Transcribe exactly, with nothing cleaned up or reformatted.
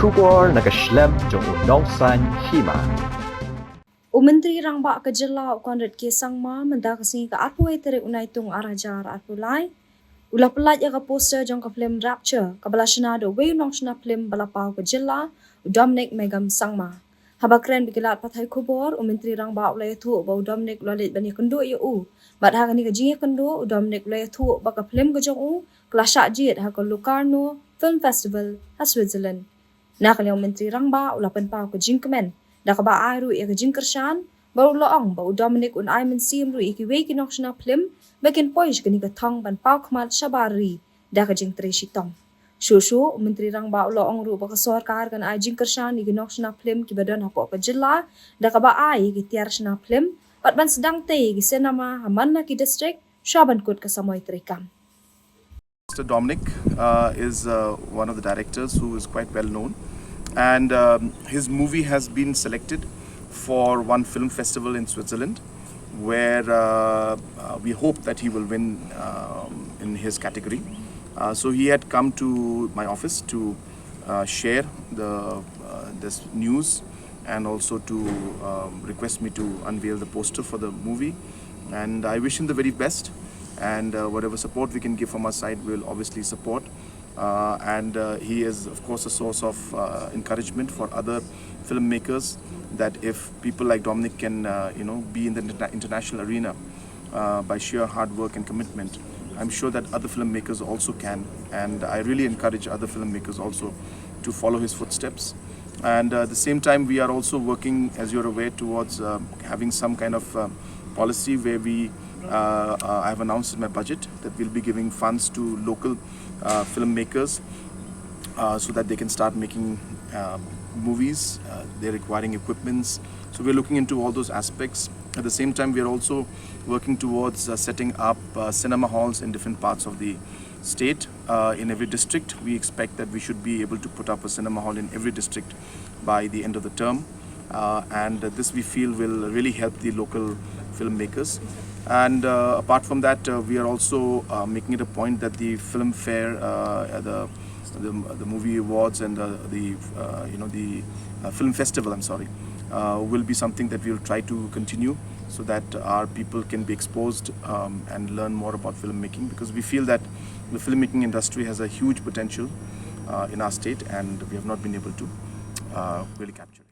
Khubor na ka shlem jong u nongsan hima. U Myntri Rangbah ka jylla u Conrad K Sangma mynta ka sngi ka arphew tarik u Naitung ar hajar arphew lai u la pyllait ïa ka poster jong ka phlim Rapture kaba la shna da uwei u nongshna phlim ba la paw ka jylla u Dominic Megam Sangma. Haba kren bad ki lad pathai khubor u Myntri Rangbah u la ïathuh ba u Dominic u la leit ban ïakynduh ïa u bad ha kane ka jingïakynduh u Dominic u la ïathuh ba ka phlim ka jong u ka la shah jied ha ka Locarno Film Festival ha Switzerland. Na ka liang u Myntri Rangbah u la pynpaw ka jingkmen da kaba ai ruh ïa ka jingkyrshan bad u la ong ba u Dominic un ai mynsiem ruh ïa kiwei ki nongshna phlim ba kin poi sha kane ka thong ban paw khmat shabar ri da ka jingtrei shitom. Shuh shuh u Myntri Rangbah u la ong ruh ba ka sorkar kan ai jingkyrshan ïa ki nongshna phlim kiba don hapoh ka jylla da kaba ai ïa ki tiar shna phlim bad ban sdang tei ïa ki cinema ha man la ki district shuwa ban kut ka samoi treikam. Mister Dominic uh, is uh, one of the directors who is quite well known, and um, his movie has been selected for one film festival in Switzerland, where uh, uh, we hope that he will win um, in his category. Uh, so he had come to my office to uh, share the uh, this news and also to um, request me to unveil the poster for the movie. And I wish him the very best. And uh, whatever support we can give from our side, we'll obviously support. Uh, and uh, he is, of course, a source of uh, encouragement for other filmmakers. That if people like Dominic can, uh, you know, be in the interna- international arena uh, by sheer hard work and commitment, I'm sure that other filmmakers also can. And I really encourage other filmmakers also to follow his footsteps. And uh, at the same time, we are also working, as you're aware, towards uh, having some kind of uh, policy where we, uh, uh, I have announced in my budget that we'll be giving funds to local uh, filmmakers uh, so that they can start making uh, movies. Uh, they're requiring equipments. So we're looking into all those aspects. At the same time, we're also working towards uh, setting up uh, cinema halls in different parts of the state. Uh, in every district, we expect that we should be able to put up a cinema hall in every district by the end of the term. Uh, and uh, this we feel will really help the local filmmakers. And uh, apart from that, uh, we are also uh, making it a point that the film fair, uh, the, the the movie awards, and uh, the uh, you know the uh, film festival, I'm sorry, uh, will be something that we'll try to continue so that our people can be exposed um, and learn more about filmmaking, because we feel that the filmmaking industry has a huge potential uh, in our state, and we have not been able to uh, really capture it.